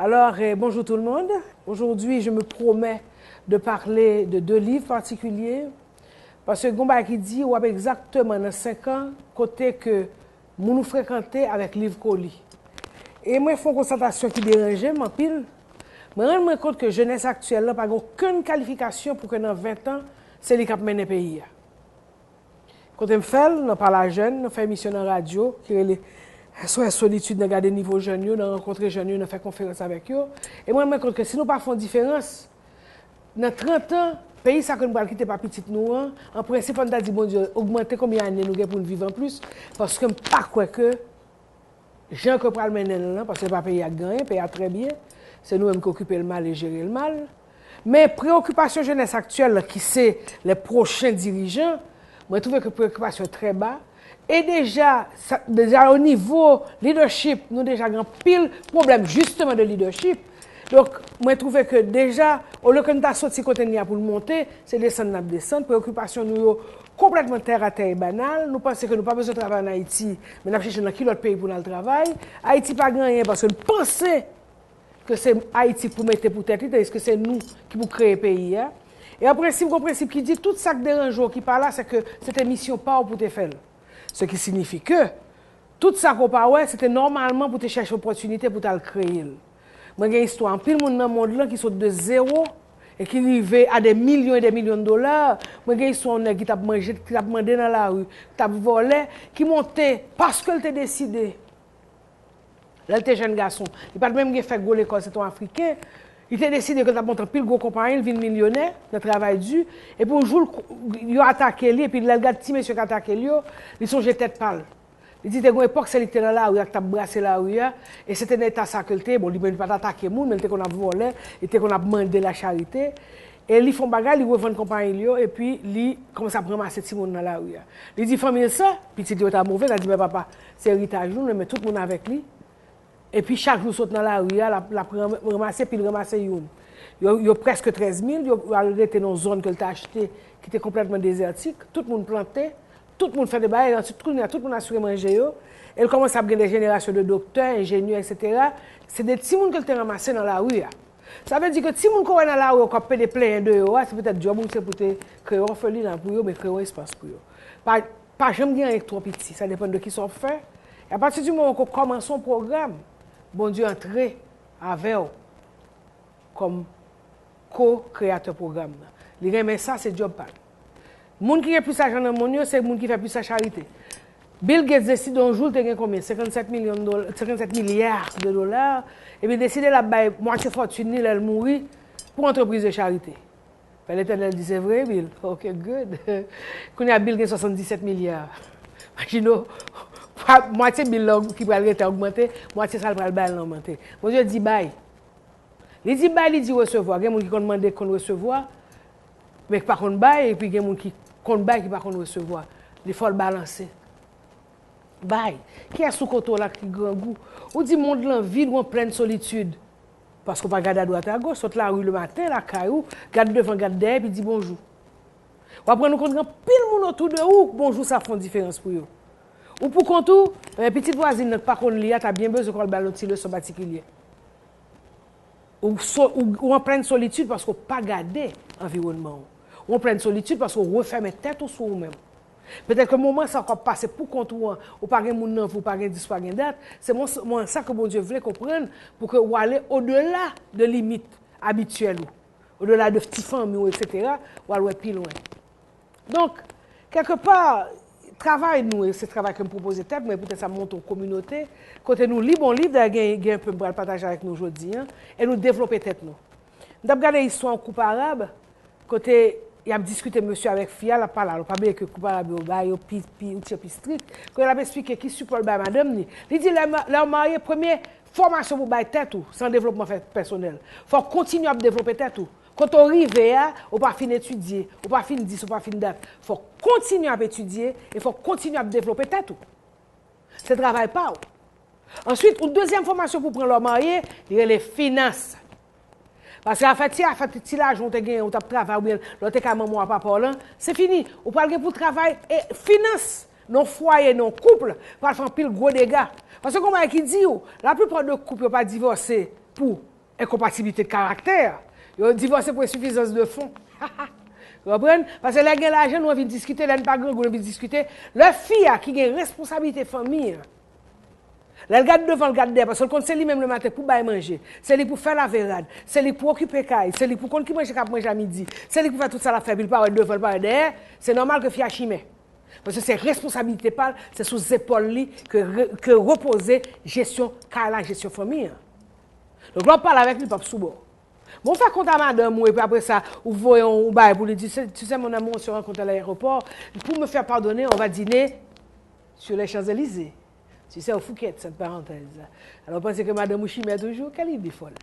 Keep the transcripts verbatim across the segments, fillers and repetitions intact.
Alors, euh, bonjour tout le monde. Aujourd'hui, je me promets de parler de deux livres particuliers. Paske gon bagay ki di w ap egzakteman nan senk an kote ke moun ou frekante avèk liv ke w li. E mwen fè yon konstatasyon ki deranje m anpil. Mwen rann mwen kont ke jenès aktyèl la pa gen okenn kalifikasyon pou ke nan ven tan, se li k ap mennen peyi a. Kote m fè l, nan Pale a Jèn, nan fè emisyon nan radyo ki rele S O S Solitude, nan gade nivo jèn yo, nan rankontre jèn yo, nan fè konferans avèk yo. E mwen rann mwen kont ke si nou pa fè yon diferans, nan trant an, peyi sa ke nou pral kite pa pitit nou an, an prensip, ann ta di Bondye ogmante konbyen ane nou gen pou n viv anplis, paske m pa kwè ke jan ke pral mennen l lan, paske se pa peyi a k genyen, peyi a trè byen, se nou menm ki okipe l mal e jere l mal. Men preokipasyon jenès aktyèl lan, ki se lè pwochen dirijan, mwen twouve ke preokipasyon trè ba. E deja, sa, deja o nivo leadership, nou deja gen anpil pwoblèm jisteman de leadership. Donk, mwen twouve ke deja, olye ke n ta soti kote n ye a pou n monte, se desann n ap desann. Preokipasyon nou yo konplètman tèratè e banal. Nou panse ke nou pa bezwen travay ann Ayiti, men n ap chèche nan ki lòt peyi pou n al travay. Ayiti pa gen anyen paske n panse ke se Ayiti k pou mete pou tèt li, tandiske se nou ki pou kreye peyi a. E an prensip, gon prensip ki di, tout sa k deranje w ki pa la, se ke se te misyon pa w pou te fè l. Se ki siyifi ke, tout sa ke w pa wè, se te nòmalman pou te chèche opòtinite pou t al kreye l. Mwen gen istwa anpil moun nan mond lan ki sot de zewo e ki rive a de milyon e de milyon de dola. Mwen gen istwa yon nèg ki t ap manje, ki t ap mande nan lari, ki t ap vòlè, ki monte paske l te deside, lè l te jèn gason, li pa t menm gen fè gwo lekòl, se te yon Afriken, li te deside ke l t ap monte anpil gwo konpayi, l vin milyonè nan travay di, epi yon jou l, yo atake li, epi lè l gad ti mesye k atake l yo, li sonje tèt pa l. Li di te gon epòk se li ki te nan lari a, ki t ap brase lari a, e se te nan eta sa ke l te ye. Bon, li menm li pa t atake moun, men li te konn ap vòlè, li te konn ap mande lacharite. E li fè yon bagay, li revann konpayi l yo, epi li kòmanse ap ranmase timoun nan lari a. Li di fanmi l sa, pitit li yo ta move, l a di, men papa, se eritaj nou, nou renmen tout moun avèk li. Epi chak jou sot nan lari a, l ap, l ap ran-, ranmase, epi l ranmase youn. Yo, yo prèske trèz mil, yo, yo al rete nan yon zòn ke l te achte, ki te konplètman dezètik. Tout moun plante, tout moun fè de bagay, answit kounye a, tout moun asire manje yo. E l kòmanse ap gen de jenerasyon de doktè, enjenyè, etsetera. Se de timoun ke l te ranmase nan lari a. Sa vle di ke timoun ke w wè nan lari yo k ap pede plenyen de yo a, se petèt djòb ou se pou te kreye òfelina pou yo, men kreye yon espas pou yo. Pa, pa janm gen anyen ki twò piti, sa depann de kisa w ap fè. E apati di moman ke w kòmanse yon pwogram, Bondye antre avè w kòm ko-kreyatè pwogram nan. Li renmen sa, se djòb pa l. Moun ki gen plis lajan nan mond yo, se moun ki fè plis lacharite. Bill Gates deside yon jou l te gen konbyen? Senkannsèt milyon dola, senkannsèt milya de dola, epi l deside l ap bay mwatye fòtin li lè l mouri pou antrepriz de charite. Pè Letènèl di, se vre, Bill? Ok, good. Kounye a, Bill gen swasanndisèt milya. Imajine w, mwatye Bill la ki pral rete a ogmante, mwatye sa l pral bay la ogmante. Bondye di, bay. Li di bay, li di resevwa. Gen moun ki konn mande, ki konn resevwa, men ki pa konn bay, epi gen moun ki konn bay, ki pa konn resevwa. Li fò l balanse. Bay. Kiyès sou kote w la ki grangou? Ou di mond lan vid, ou an plèn solitid. Paske w pa gade adwat agoch, sot lari lematen, lakay ou, gad devan, gad dèyè, epi di bonjou. W ap rann ou kont gen anpil moun otou de ou, bonjou sa fè yon diferans pou yo. Ou poukont ou, men pitit vwazin nan k pa konn li a ta byen bezwen ke w al ba l yon ti leson patikilye. Ou, so, ou, ou an plèn solitid paske w pa gade anviwònman w. Ou an plèn solitid paske w refèmen tèt ou sou ou menm. Petèt ke moman sa ke w ap pase poukont ou an, ou pa gen moun nan vi w, ou pa gen dis, ou pa gen dat, se mo-, moman sa ke Bondye vle ke w pran pou ke w ale odela de limit abityèl ou, odela de ti fanmi w, etsetera, w al wè pi lwen. Donk, kèlkepa, travay nou, e se travay ke m pwopoze tèt mwen, poutèt sa m monte yon kominote, kote nou li bon liv, dayè gen, gen enpe m pral pataje avèk nou jodi a, e nou devlope tèt nou. M t ap gade istwa yon koup arab, kote y ap diskite mesye avèk fi a, l ap pale, alò pa bliye ke koup arab yo, bagay yo pi, pi, ou tire pi strik, kote l ap eksplike ki sipò l bay madanm li. Li di, lè ma-, lè w marye, premye fòmasyon pou bay tèt ou, se yon devlopman fè-, pèsonèl. Fò w kontinye ap devlope tèt ou. Kote w rive a, ou pa fin etidye, ou pa fin dis, ou pa fin dat. Fò w kontinye ap etidye e fò w kontinye ap devlope tèt ou. Se travay pa w. Answit, yon dezyèm fòmasyon pou w pran lè w marye, li rele finans. Paske afè ti, afè ti lajan w te genyen, ou t ap travay, oubyen lè w te ka manman w a papa w lan, se fini. Ou pral gen pou w travay e finans nan yon fwaye, nan yon koup, pral fè anpil gwo dega. Paske gon bagay ki di w, laplipa de koup yo pa divòse pou Enkonpatiblite de karaktè. Yo divòse pou ensifizans de fon. Konprann? Paske lè gen lajan, nou anvi diskite, lè n pa grangou, nou anvi diskite. Lè fi a ki gen responsablite fanmi an, lè l gad devan, l gad dèyè, paske l konn se li menm lematen pou bay manje, se li pou fè lave rad, se li pou okipe kay, se li pou konn ki manje k ap manje a midi, se li pou fè tout sa l ap fè, epi l pa wè devan, l pa wè dèyè, se nòmal ke fi a chimè. Paske se responsabilite pa l, se sou zepòl li ke, re- ke repoze jesyon kay la, jesyon fanmi an. Donk, lè w ap pale avèk li, l p ap sou bò. Bon, ou fè kont a madanm ou, epi apre sa, ou voye yon bagay pou li di, tu sais, mon amour, on se rencontre à l'aéroport. Pour me faire pardonner, on va dîner sur les Champs-Élysées. Tu sais, au Fouquet, cette parenthèse. Alors, vous pensez que madame ou chimère toujours? Quelle idée folle.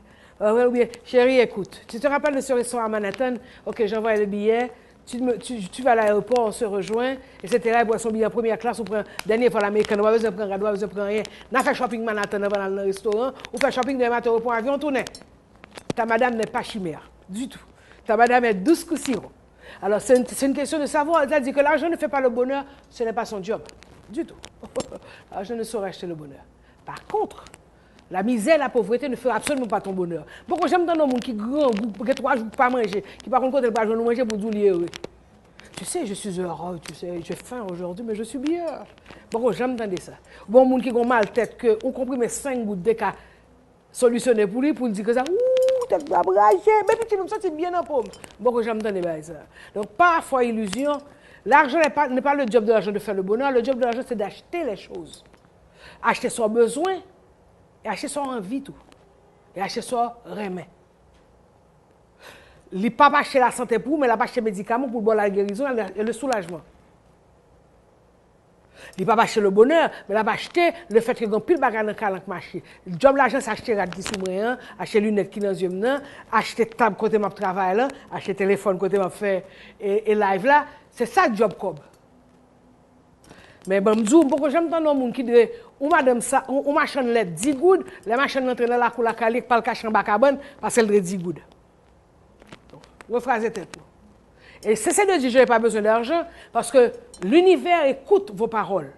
Euh, ouais, ou bien, chérie, écoute, tu te rappelles de ce restaurant à Manhattan? Ok, j'ai envoyé le billet. Tu, me, tu, tu vas à l'aéroport, on se rejoint, et cetera. Ou pran yon billet en première classe, ou pran dènye vòl ameriken, ou pa bezwen pran rad, ou pa bezwen pran anyen. N a fè shopping Manhattan, anvan n al nan restoran, ou fè shopping, demen maten, ou pran avyon, ou tounen. Ta madame n'est pas chimère, du tout. Ta madame est douce comme sirop. Alors, c'est une, c'est une question de savoir. C'est-à-dire que l'argent ne fait pas le bonheur, ce n'est pas son job. Du tout. L'argent ne saurait acheter le bonheur. Par contre, la misère, la pauvreté ne fera absolument pas ton bonheur. Poko janm tande yon moun ki grangou, gen twa jou pa manje, ki pa konn kote l pral jwenn manje pou di w li ere. Tu sais, je suis heureux, tu sais, j'ai faim aujourd'hui, mais je suis bien. Poko janm tande sa. Bon, moun ki gon mal tèt ke yon konprime senk goud de ka solisyone pou li, pou l di ke sa, ou, tèt mwen ap raje, men pitit m santi byen nan po m. Bon, ke janm tande bagay sa. Donk, pa fò ilizyon, l'argent n'est pas, n'est pas le job de l'argent de faire le bonheur, le job de l'argent, c'est d'acheter les choses. Achte sa w bezwen, e achte sa w anvi tou. E achte sa w renmen. Li p ap achte lasante pou ou, men l ap achte medikaman pou l ba w lagerizon e le soulajman. Li p ap achte le bonheur, men l ap achte le fait que gen anpil bagay nan kay lan k mache. Djòb lajan se achte rad ki sou mwen an, achte linèt ki nan zye m nan, achte tab kote m ap travay lan, achte telefòn kote m ap fè e, e live la. Se sa djòb kòb. Men ban m di w, m poko janm tande yon moun ki dwe, yon madanm sa, yon, yon machann lèt di goud, lè machann nan antre nan lakou lakay li, pa l kache anba kabann, paske l dwe di goud. Refraze tèt nou. Et cessez de dire, je n'ai pas besoin d'argent, parce que l'univers écoute vos paroles.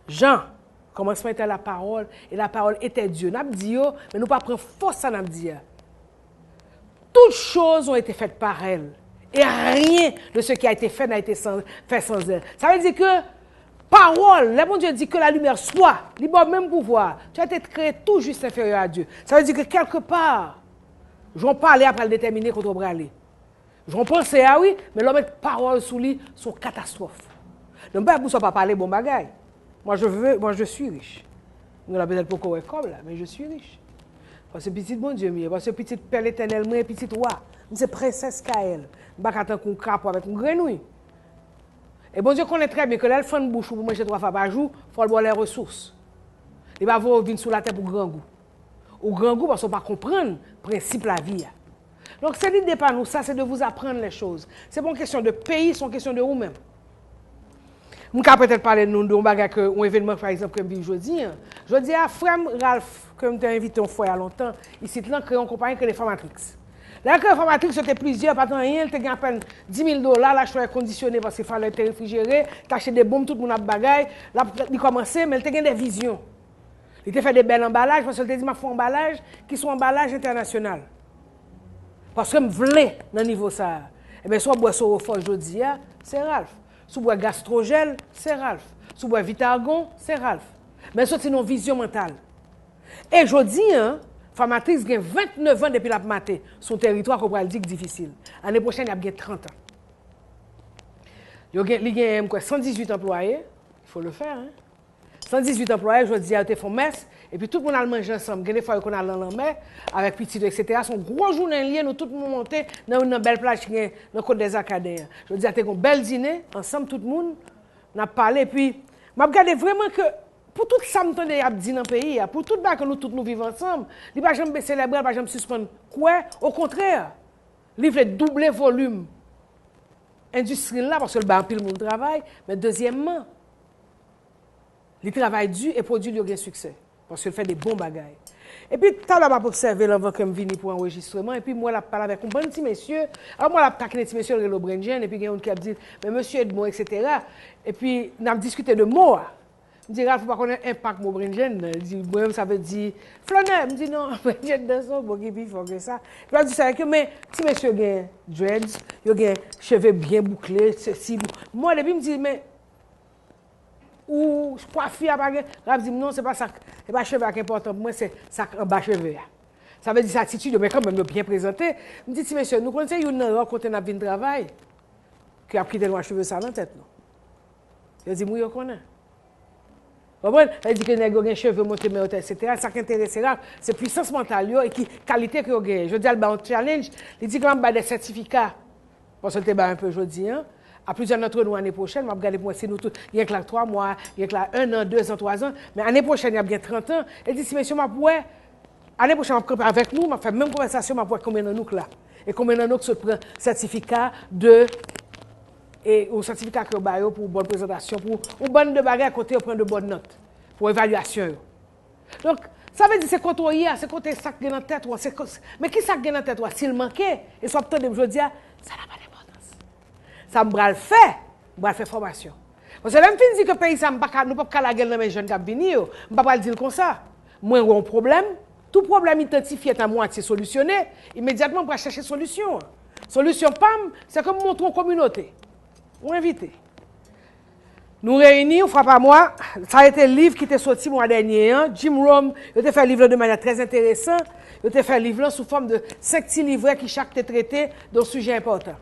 Jean, au commencement était la parole, et la parole était Dieu. N ap di yo, men nou pa pran fòs sa n ap di a. Toutes choses ont été faites par elle, et rien de ce qui a été fait n'a été sans, fait sans elle. Sa vle di ke pawòl, lè Bondye di que la lumière soit, li ba w menm pouvwa. Tu as été créé tout juste inférieur à Dieu. Sa vle di ke kèlke pa, jan w pale a pral detèmine kote w prale. Jan w panse a, wi, men lè w met pawòl sou li, se yon katastwòf. Donk, m pa pou sa w pa pale bon bagay. Moi, je veux, moi, je suis riche. Mwen la petèt poko wè kòb la, men je suis riche. Paske pitit Bondye m ye, paske pitit pè Letènèl mwen, pitit wa. M se prensès Kayèl. M pa ka tankou yon krapo avèk yon grenn, wi. E Bondye konnen trè byen ke lè l fann bouch ou pou manje twa fwa pa jou, fò l ba w lè resous. Li pa voye w vin sou latè pou grangou. Ou grangou paske w pa konprann prensip lavi a. Donk, se lide pa nou, sa, se de vous apprendre les choses. Se pa yon kesyon de peyi, se yon kesyon de ou menm. M ka petèt pale nou de yon bagay ke, yon evènman, pa egzanp, ke m viv jodi a. Jodi a, frè m, Ralph, ke m te envite yon fwa a lontan, isit lan, kreye yon konpayi ki rele Farmatrix. Lè l kreye Farmatrix, yo te plizyè, pa t anyen, l te gen apèn dis mil dola, l achte yon èkondisyone paske falè te refrijere, l te achte de bonm, tout moun ap bagay, l ap, li kòmanse, men l te gen de vizyon. Li te fè de bèl anbalaj, paske l te di, "M ap fè yon anbalaj ki se yon anbalaj entènasyonal." Paske m vle nan nivo sa a. Ebyen, si w ap bwè Sorofòs jodi a, se Ralph. Si w bwè Gastrojèl, se Ralph. Si w bwè Vitargon, se Ralph. Men soti nan yon vizyon mantal. E jodi a, Farmatrix gen vennèf an depi l ap mate sou yon teritwa ke w pral di k difisil. Ane pwochèn, y ap gen trant an. Yo gen, li gen, m kwè, san dizuit anplwaye. Il faut le faire, hein? San dizuit anplwaye, jodi a, yo te fè yon mès, epi tout moun al manje ansanm. Gen de fwa, yo konn al nan lanmè, avèk pitit yo, etsetera. Se yon gwo jounen l ye, nou tout nou monte nan youn nan bèl plaj ki gen nan Côte des Arcadins an. Jodi a, te gen yon bèl dine, ansanm, tout moun, n ap pale, epi m ap gade vrèman ke, pou tout sa m tande y ap di nan peyi a, pou tout bagay ke nou tout nou viv ansanm, li pa janm bese lèbra, li pa janm sispann kwè, okontrè, li vle double volim endistri l la, paske l bay anpil moun travay, men dezyèmman, li travay di e pwodui l yo gen siksè, paske l fè de bon bagay. Epi, talè m ap obsève l anvan ke m vini pou anrejistreman, epi m wè l ap pale avèk yon bann ti mesye, alò m wè l ap takinen ti mesye, l rele yo Brenjen, epi gen youn ki ap di, men mesye Edmond, etsetera. Epi, n ap diskite de mo a. M di, Ralph, ou pa konnen enpak mo Brenjen nan? Li di, mwen menm, sa vle di flanè. M di, non, Brenjen nan se yon mo ki pi fò ke sa. Epi l ap di sa, ke men ti mesye yo gen dreads, yo gen cheve byen boukle, sesi. Mwen, depi m di, men, ou kwafi a pa gen, Ralph di m, non, se pa sa, se pa cheve a ki enpòtan pou mwen, se sa k anba cheve a. Sa vle di se atitid yo, men kanmenm yo byen prezante. M di, ti mesye, nou konn se youn nan ra kote n ap vin travay, ke y ap kite nwa cheve sa nan tèt nou. Yo di m, wi, yo konnen. Konprann? Sa vle di ke nèg yo gen cheve monte men yo tèt, etsetera. Sa k enterese Ralph, se pwisans mantal yo e ki kalite ke yo genyen. Jodi a, l bay yon challenge, li di ke l ap bay de sètifika. Paske l te bay enpe jodi a. A plizyè dantre nou ane pwochèn, m ap gade pou mwen si nou tout, gen k la twa mwa, gen k la en an, de zan, twa zan. Men ane pwochèn, y ap gen trant an. E di, ti mesye, m ap wè, ane pwochèn, m ap kanpe avèk nou, m ap fè menm konvèsasyon, m ap wè konbyen nan nou k la. E konbyen nan nou k sot pran sètifika de, e yon sètifika ke yo ba yo pou bòn prezantasyon, pou yon bann de bagay kote yo pran de bòn nòt, pou evalyasyon yo. Donk, sa vle di se kote w ye a, se kote sa k gen nan tèt ou an, se ko-, men ki sa k gen nan tèt ou a, si l manke, e sa w ap tande m jodi a, sa n'a pas d'importance. Sa m pral fè, m pral fè fòmasyon. Paske lè m fin di ke peyi sa, m pa ka, nou p ap ka lage l nan men jèn k ap vini yo, m pa pral di l konsa. Mwen wè yon pwoblèm, tout pwoblèm idantifye etan mwatye solisyone, imedyatman m pral chèche solisyon an. Solisyon pa m, se ke m montre yon kominote, yon envite. Nou reyini yon fwa pa mwa. Sa rete liv ki te soti mwa dènye an. Jim Rohn, yo te fè liv lan de manyè trè enteresan. Yo te fè liv lan sou fòm de senk ti livrè ki chak te trete de yon sijè enpòtan.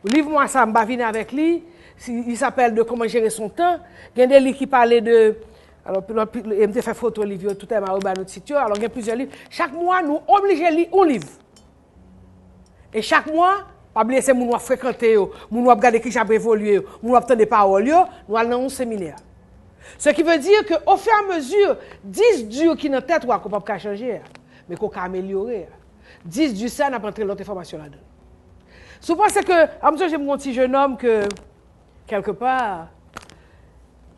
Liv mwa sa, m pa vini avèk li. Si, il s'appelle de Comment gérer son temps. Gen de liv ki pale de, alò, pi, pi, e m te fè foto liv yo, toutèlman yo ba nou tit yo. Alò, gen plizyè liv. Chak mwa, nou oblije li yon liv. E chak mwa, pa bliye se moun w ap frekante yo, moun w ap gade kijan y ap evolye yo, moun w ap tande pawòl yo, nou al nan yon seminè. Ce qui veut dire que, au fur et à mesure, dis di ki nan tèt ou a ke w p ap ka chanje a, men ke w ka amelyore a. Dis di sa, n ap antre lòt enfòmasyon ladan l. Si w panse ke, a m sonje m gen yon ti jenòm ke, kèlkepa,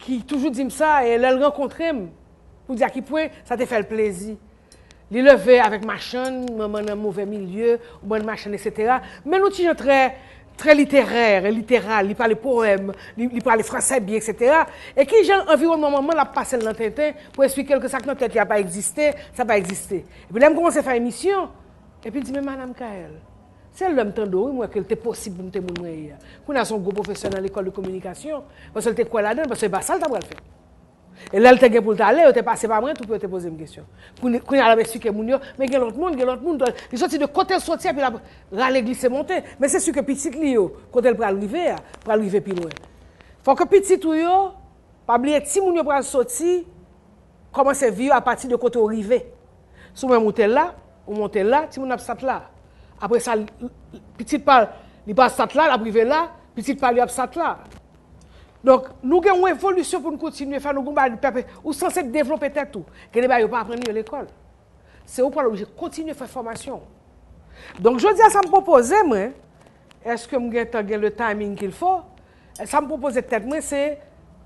ki toujou di m sa, e lè l rankontre m, pou di a ki pwen sa te fè l plezi. Li leve avèk machann, manman nan move milye, yon bann machann, etsetera. Men l yon ti jan trè, trè literè, literal, li pale powèm, li, li pale fransè byen, etsetera. E ki jan anviwònman manman l ap pase l nan tenten pou eksplike l ke sa k nan tèt li a pa egziste, sa pa egziste. Epi lè m kòmanse fè emisyon, epi l di, men Madanm Kaèl, se lè m tande w, wi, m wè ke l te posib pou m te moun mwen ye a. Kounye a se yon gwo pwofesè nan lekòl de kominikasyon, paske l te kwè ladan l, paske se pa sa l ta pral fè. E lè l te gen pou l t ale, yo te pase pa mwen tou pou yo te poze m kesyon. Kounye, kounye a l ap eksplike moun yo, men gen lòt moun, gen lòt moun. Li soti de kote l soti a, epi l ap rale glise monte. Men se si ke pitit li yo, kote l pral rive a, pral rive pi lwen. Fò ke pitit ou yo, pa bliye timoun yo pral soti, kòmanse vi yo apati de kote w rive. Si w menm ou te la, ou monte la, timoun ap sot la. Apre sa, l, l, pitit pa l, li pral sot la, l ap rive la, pitit pa li ap sot la. Donk, nou gen yon evolisyon pou n kontinye fè, nou gen yon bagay pèpe, ou sanse devlope tèt ou. Gen de bagay yo pa aprann yo lekòl. Se ou pral oblije kontinye fè fòmasyon w. Donk, jodi a, sa m pwopoze mwen, èske m gentan gen le timing qu'il faut? Sa m pwopoze tèt mwen, se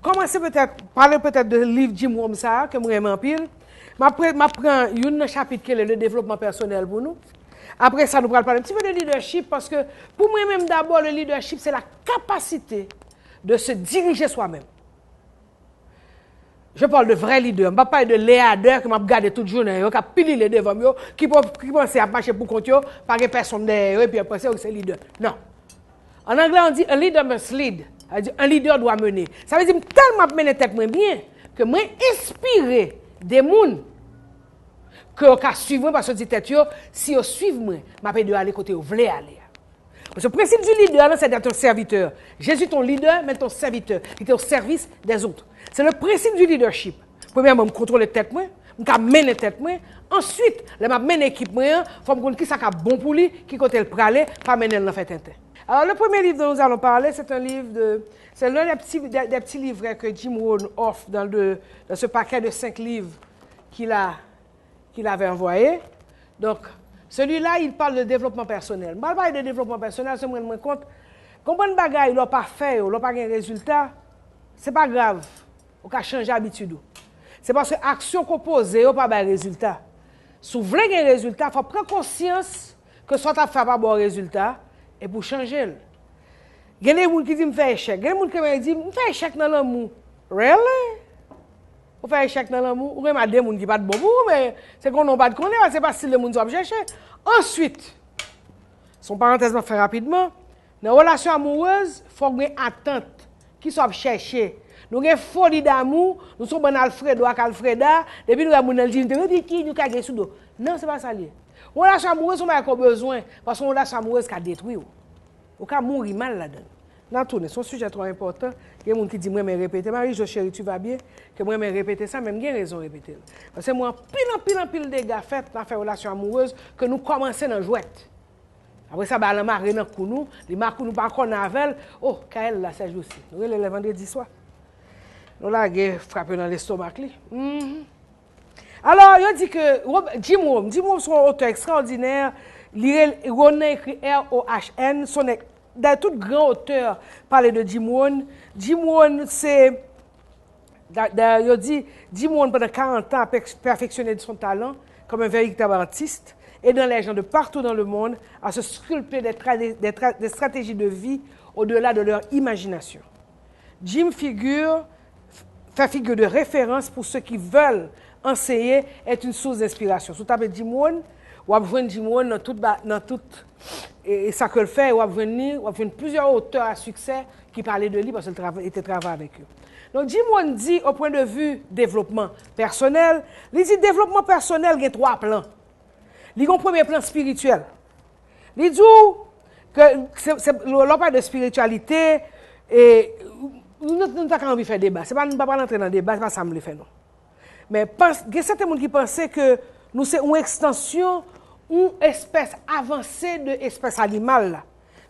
kòmanse petèt, pale petèt de liv Jim Rohn sa a, ke m renmen anpil. M ap pre-, m ap pran youn nan chapit ke le, le développement personnel pou nou. Apre sa, nou pral pale un petit peu de leadership, paske pou mwen menm, dabò, le leadership, c'est la capacité de se diriger soi-même. Je parle de vrai leader. M pa pale de leyadè ke m ap gade tout jounen yo, k ap pilile devan m yo, ki, ki panse y ap mache pou kont yo, pa gen pèsonn dèyè yo, epi y ap panse yo se lidè. Non. An anglè, on dit, a leader must lead. Sa vle di, un leader doit mener. Sa vle di, m tèlman ap mennen tèt mwen byen, ke mwen enspire de moun ke yo ka swiv mwen, paske yo di tèt yo, si yo swiv mwen, m ap ede yo ale kote yo vle ale a. Paske prensip di lidè a, c'est d'être un serviteur. Jésus te yon lidè, men te yon sèvitè. Li te au service des autres. Se le prensip di leadership. Premyèman, m kontwole tèt mwen, m ka mennen tèt mwen. Answit, lè m ap mennen ekip mwen an, fò m konn kisa k ap bon pou li, ki kote l prale, pa mennen l nan fè tenten. Alors, le premier livre dont nous allons parler, c'est un livre de, c'est l'un des petits, des, des petits livrets que Jim Rohn offre dans le, dans ce paquet de cinq livres qu'il a qu'il avait envoyé. Donc, celui-là, il parle de développement personnel. M pral pale de devlopman pèsonèl, se mwen, mwen kont. Konprann bagay, lè w pa fè yo, lè w pa gen rezilta, se pa grav. Ou ka chanje abitid ou. Se paske aksyon ke w poze yo pa bay rezilta. Si w vle gen rezilta, fò w pran konsyans ke sa w t ap fè a pa ba w rezilta, epi w chanje l. Gen de moun ki di m fè echèk. Gen de moun ki di m fè echèk nan lanmou. Really? Ou fè echèk nan lanmou, ou renmen de moun ki pa t bon pou ou, men se konnen ou pa t konnen, se pa stil de moun sa w ap chèche. Answit, se yon parantèz m ap fè rapidman, nan relasyon amourez, fòk gen atant. Kisa w ap chèche? Nou gen foli damou, nou se yon bann Alfredo ak Alfreda, depi nou wè moun nan l di nou te redi ki nou kage sou do. Non, se pa sa l ye. Yon relasyon amourez se yon bagay ke w bezwen, paske yon relasyon amourez ka detwi w. Ou ka mouri mal ladan l. N a tounen, se yon sijè twò enpòtan. Gen moun ki di m renmen repete, Marie Jo, chérie, tu vas bien? Ke m renmen repete sa, men m gen rezon repete l. Paske m wè anpil, anpil, anpil dega fèt nan afè relasyon amourez ke nou kòmanse nan jwèt. Apre sa, ba l anmare nan kou nou, li makou nou pa kòne avè l. Oh, Kael la, sèjousi. Nou rele lè vandredi swa. Nou lage frape nan lestomak li. Mhm. Alò, yo di ke Rob- Jim Rohn, Jim Rohn se yon otè ekstraòdinè, li rele- Rohn nan ekri R O H N, se yon nèg, dayè tout gran otè pale de Jim Rohn. Jim Rohn se, da- dayè yo di, Jim Rohn pendant quarante ans a pèk- perfectionné son talent comme un véritable artiste, aidant les gens de partout dans le monde à se sculpter des, tra- des tra- des stratégies de vie au-delà de leur imagination. Jim figure, fait figure de référence pour ceux qui veulent enseigner, est une source d'inspiration. Si w tape Jim Rohn, w ap jwenn Jim Rohn nan tout, ba- nan tout e, e sa ke l fè, w ap jwenn li, w ap jwenn plizyè otè a siksè ki pale de li paske l trava- li te travay avèk yo. Donk, Jim Rohn di, au point de vue devlopman pèsonèl, li di devlopman pèsonèl gen twa plan. Li gen yon premye plan espirityèl. Li di w ke se, se, lè w pale de espirityalite, e, nou, nou ta ka anvi fè deba. Se pa, nou pa pral antre nan deba, se pa sa m vle fè non. Men pans- gen sèten moun ki panse ke nou se yon ekstansyon, yon espès avanse de espès animal la.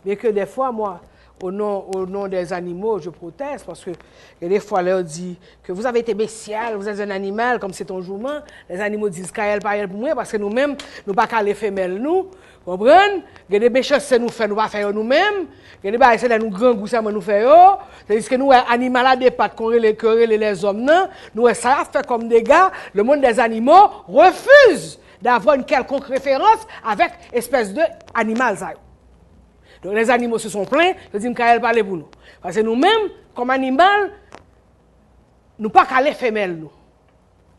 Byen ke dèfwa, mwen, au nom, au nom des animaux, je proteste, paske gen de fwa lè yo di que vous avez été bestial, vous êtes un animal, comme c'est ton jouman, les animaux disent Kael pa rèl pou mwen, paske nou menm, nou pa kale femèl nou, konprann? Gen de mechanste nou fè, nou pa fè yo nou menm. Gen de bagay, se lè nou grangou sèlman nou fè yo. Tandiske nou wè animal a de pat ke yo rele, ke yo rele lèzòm nan, nou wè sa y ap fè kòm dega, le monde des animaux refuse d'avoir une quelconque référence avec espèce de animal sa yo. Donk, les animaux se sont plaints, yo di m Kael pale pou nou. Paske nou menm, kòm animal, nou pa kale femèl nou.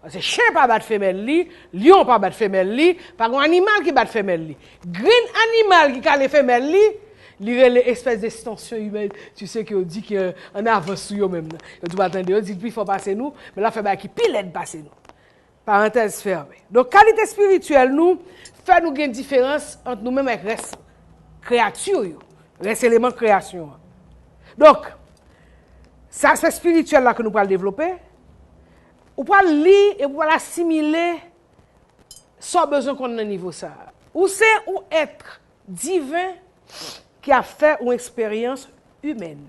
Paske chen pa bat femèl li, lyon pa bat femèl li, pa gen animal ki bat femèl li. Grenn animal ki kale femèl li, li rele espès de stansiyon imèn, tu sais, ke yo di ki an avans sou yo menm nan. Yo di w pa tande, yo di l pi fò pase nou, men l ap fè bagay ki pi lèd pase nou. Parantèz fèmen. Donk, kalite espirityèl nou fè nou gen diferans ant nou menm avèk rès kreyati yo, rès eleman kreyasyon an. Donk, se aspè espirityèl la ke nou pral devlope. Ou pral li e ou pral asimile sa w bezwen konn nan nivo sa a. Ou se yon èt diven ki ap fè yon eksperyans imèn.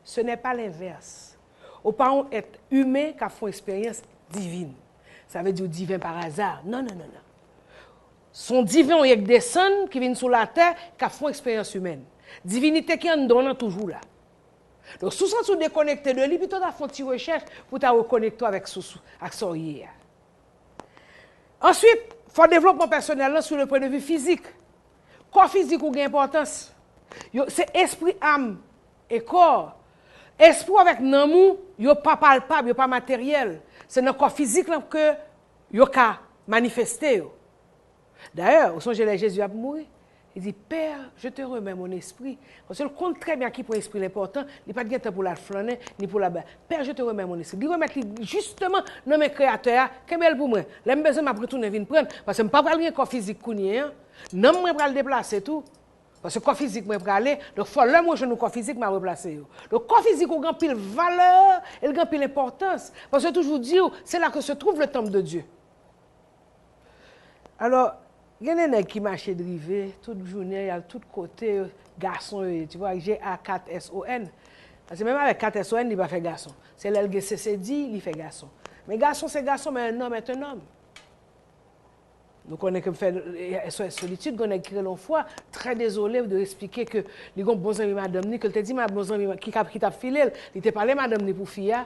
Ce n'est pas l'inverse. Ou pa yon èt imen k ap fè yon eksperyans divin. Sa vle di w diven pa aza. Non, non, non, non. Se yon diven w ye k desann, ki vin sou latè, k ap fè yon eksperyans imèn. Divinite ki anndan w lan toujou la. Donk, si w santi w dekonekte de li, pito w ta fè yon ti rechèch pou w ta rekonekte w avèk sous, ak sa w ye a. Answit, fò devlopman pèsonèl lan sou le pwen de vi fizik. Kò fizik ou gen enpòtans. Yo, se espri, am, e kò. Espri w avèk nanm ou, yo pa palpab, yo pa materyèl. Se nan kò fizik lan ke yo ka manifeste yo. Dayè, ou sonje lè Jezi ap mouri? Li di, Père, je te remets mon esprit. Paske l konn trè byen a ki pwen espri l enpòtan, li pa t gen tan pou l al flannen, ni pou l al ba. Père, je te remets mon esprit. Li remèt li jisteman nan men Kreyatè a, kenbe l pou mwen. Lè m bezwen, m ap retounen vin pran l, paske m pa pral gen kò fizik kounye a. Nanm mwen pral deplase tou. Paske kò fizik mwen prale, donk fò lè mwen jwenn yon kò fizik, m a replase yo. Donk kò fizik ou gen anpil valè, e l gen anpil enpòtans. Paske yo toujou di w, c'est là que se trouve le temple de Dieu. Alò, gen de nèg ki mache drive, tout jounen, y al tout kote, gason yo ye, tu vois, G A kat S O N. Paske menm avèk kat S O N, li pa fè gason. Se lè l gen C C D, li fè gason. Men gason se gason, men un homme est un homme. Nou konnen ke m fè S O S Solitude, gen nèg ki rele yon fwa, trè dezole de eksplike ke li gen yon bon zanmi madanm ni, ke l te di madanm, bon zanmi ki, ki t ap file l, li te pale madanm ni pou fi a,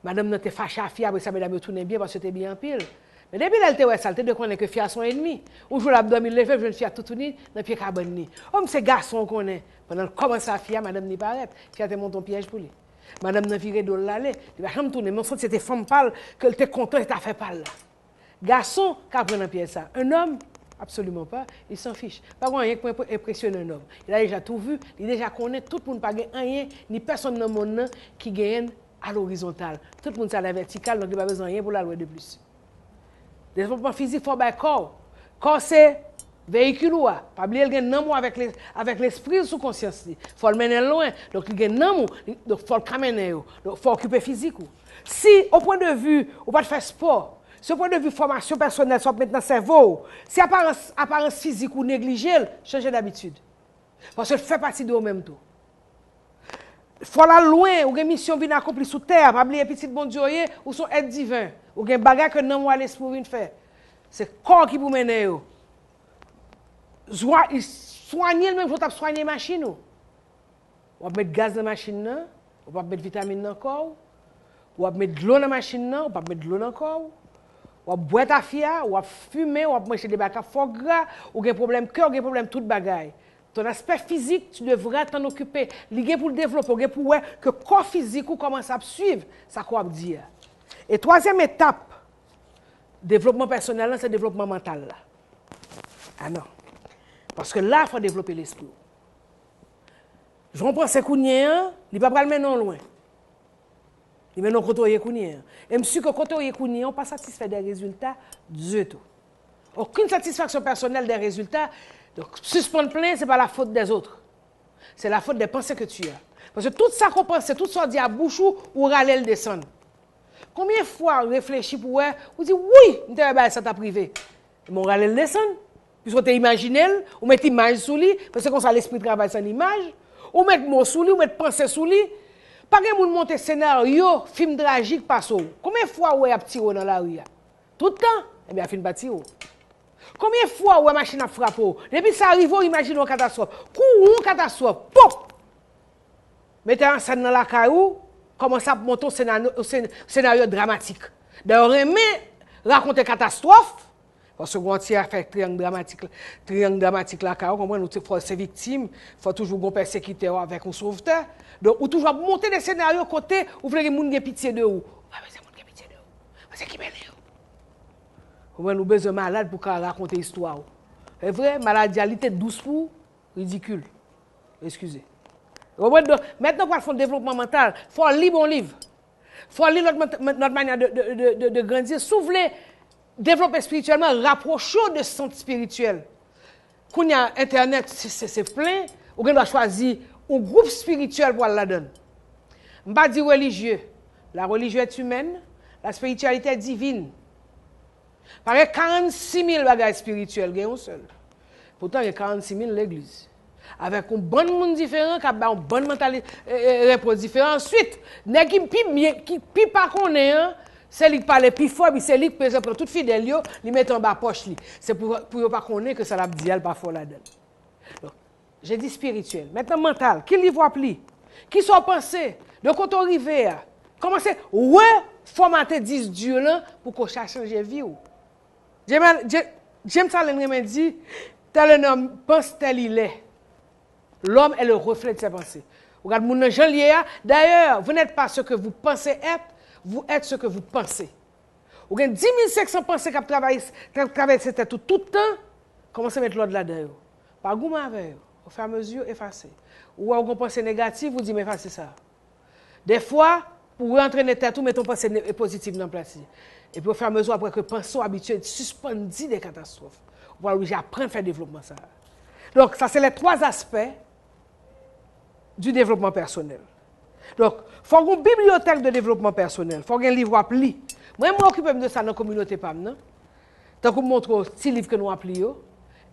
madanm nan te fache a fi a, apre sa medam yo tounen byen paske yo te byen anpil. Men depi lè l te wè sa, l te dwe konnen ke fi a se yon ènmi. Yon jou l ap dòmi, l leve, l jwenn fi a toutouni nan pye kabann ni. O, m se gason w konnen. Pandan l kòmanse a fi a, madanm ni parèt. Fi a te monte yon pyèj pou li. Madanm nan vire do l l ale. Li pa janm tounen, men w santi se te fanm pa l ke l te kontan, se te afè pa l la. Gason ka pran nan pyèj sa. Un homme, absolument pas, il s'en fiche. Pa gen anyen k pou enpre- enpresyone un homme. Il a déjà tout vu, li deja konnen tout moun pa gen anyen, ni pèsonn nan monn nan ki genyen l à l'horizontale. Tout moun se à la verticale, donk li pa bezwen anyen pou l al wè de plis. Devlopman fizik fò w bay kò w. Kò w se veyikil ou a. Pa bliye l gen nanm ou avèk le- avèk lespri l sou konsyans li. Fò l mennen l lwen. Donk li gen nanm ou, li- donk fò l ka mennen yo. Donk fò w okipe fizik ou. Si, au point de vue, ou pa t fè spò, si au point de vue fòmasyon pèsonèl sa w ap met nan sèvo w, si aparans, aparans fizik ou neglije l, chanje dabitid. Paske l fè pati de ou menm tou. Fò l al lwen, ou gen misyon vin akonpli sou tè a. Pa bliye pitit Bondye w ye, ou se yon èt diven. Ou gen bagay ke nanm ou a lespri w vin fè. Se kò w ki pou mennen yo. Zwa- Swanye l menm jan w t ap swanye machin ou. W ap met gaz nan machin nan, ou p ap met vitamin nan kò w. W ap met dlo nan machin nan, ou p ap met dlo nan kò w. W ap bwè tafya, w ap fimen, w ap manje de bagay k ap fè w gra, ou gen pwoblèm kè, ou gen pwoblèm tout bagay. Ton aspect physique, tu devras t'en occuper. Li gen pou l devlope, ou gen pou wè ke kò fizik ou kòmanse ap swiv sa ke w ap di a. E twazyèm etap devlopman pèsonèl lan, se devlopman mantal la. A non. Paske la, fò w devlope lespri w. Jan w panse kounye a, li pa pral mennen w lwen. Li mennen w kote w ye kounye a. E m si ke kote w ye kounye a, w pa satisfè de rezilta ditou. Okenn satisfaksyon pèsonèl de rezilta, donk, sispann plenyen, se pa la faute des autres. C'est la faute des pensées que tu as. Paske tout sa ke w panse, tout sa w di a bouch ou, ou rale l desann. Konbyen fwa w reflechi pou wè, ou di, "Wi, m te wè bagay sa t ap rive." Men w rale l desann. Piske w te imajine l, ou met imaj sou li, paske se konsa lespri travay, se an imaj. Ou met mo sou li, ou met panse sou li. Pa gen moun monte senaryo, fim trajik pase w. Konbyen fwa w wè y ap tire w nan lari a? Tout tan? Ebyen, a fin pa tire w. Konbyen fwa w wè machin ap frape w? Depi sa rive w, imajine yon katastwòf. Kou yon katastwòf, pop! Metè an sèn nan lakay ou kòmanse ap monte yon senaryo, yon sen- senaryo dramatik. Dayè, w renmen rakonte katastwòf, paske w gon ti afè triyang dramatik, triyang dramatik lakay ou, konprann, ou te fò se viktim, fò toujou gon pèsekitè w avèk yon sovtè. Donk, ou toujou ap monte de senaryo kote ou vle gen moun gen pitye de ou. Ou pa bezwen moun gen pitye de ou. Paske ki mennen yo. Konprann, ou bezwen malad pou ka rakonte istwa ou. E vre, maladi a, li te dous pou ou, ridikil. Eskize. Ou konprann? Donk, mentnan w pral fè yon devlopman mantal, fò w li bon liv. Fò w li lòt mant- lòt manyè de, de, de, de, de grandi. Si w vle devlope espirityèlman, rapwoche w de sant espirityèl. Kounye a, entènèt, se, se, se plen, ou gen dwa chwazi yon gwoup espirityèl pou al ladan l. M pa di relijye. La religion est humaine, la spiritualité est divine. Pa gen karannsis mil bagay espirityèl, gen yon sèl. Poutan, gen karannsis mil legliz. Avèk yon bann moun diferan k ap bay yon bann mantali- e, e, repons diferan. Answit, nèg ki pi byen, ki pi pa konnen an, se li k pale pi fò, epi se li k bezwen pran tout fidèl yo, li mete anba pòch li. Se pou, pou yo pa konnen ke sa l ap di a, l pa fò ladan l. Donk, je dis spirituel. Mentnan, mantal. Ki liv w ap li? Kisa w panse? De kote w rive a? Kòmanse refòmate disk di w lan pou ke w chanje vi w. James, James Allen renmen di, tel un homme pense, tel il est. L'homme est le reflet de ses pensées. Ou gad moun nan jan l ye a. D'ailleurs, vous n'êtes pas ce que vous pensez être, vous êtes ce que vous pensez. Ou gen dis mil senk san panse k ap travay, k ap travèse tèt ou tout tan, kòmanse met lòd ladan yo. Pa goumen avè yo. Au fur et à mesure, efase. Ou wè ou gen panse negatif, ou di, "M efase sa." Dèfwa, pou w antrene tèt ou, mete yon panse ne- pozitif nan plas li. Epi, au fur et à mesure, apre ke panse w abitye, sispann di de katastwòf. Ou pral oblije aprann fè devlopman sa a. Donk, sa se les trois aspects du développement personnel. Donk, fò w gen yon bibliyotèk de devlopman pèsonèl. Fò w gen liv w ap li. Mwen, mwen okipe m de sa nan kominote pa m nan. Tankou m montre w ti liv ke nou ap li yo.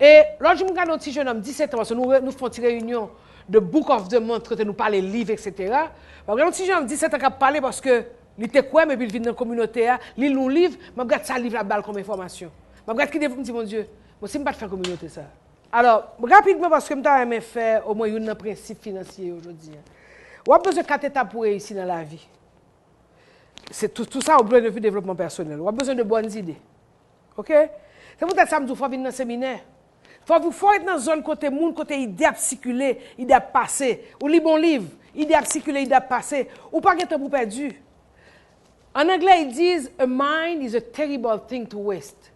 E lòt jou, m gade yon ti jennonm disèt an, paske nou, re- nou fè yon ti reyinyon de Book of the Month, kote nou pale liv, etsetera. M ap gade yon ti jennonm disèt an k ap pale, paske li te kwè m, epi l vin nan kominote a, li li yon liv, m ap gade sa liv la ba l kòm enfòmasyon. M ap gade ki devan m di, "Bondye, bon, si m pa t fè kominote sa a." Alò, rapidman, paske m ta renmen fè omwen youn nan prensip finansye yo jodi a. W ap bezwen kat etap pou reyisi nan lavi. Se tou, tou sa, w bezwen de devlopman pèsonèl. W ap bezwen de bòn ide. Oke? Se poutèt sa m di w fò w vin nan seminè. Fò, fò w ret nan zòn kote moun, kote ide ap sikile, ide ap pase. Ou li bon liv, ide ap sikile, ide ap pase. Ou pa gen tan pou pèdi. An anglè, ils disent, a mind is a terrible thing to waste.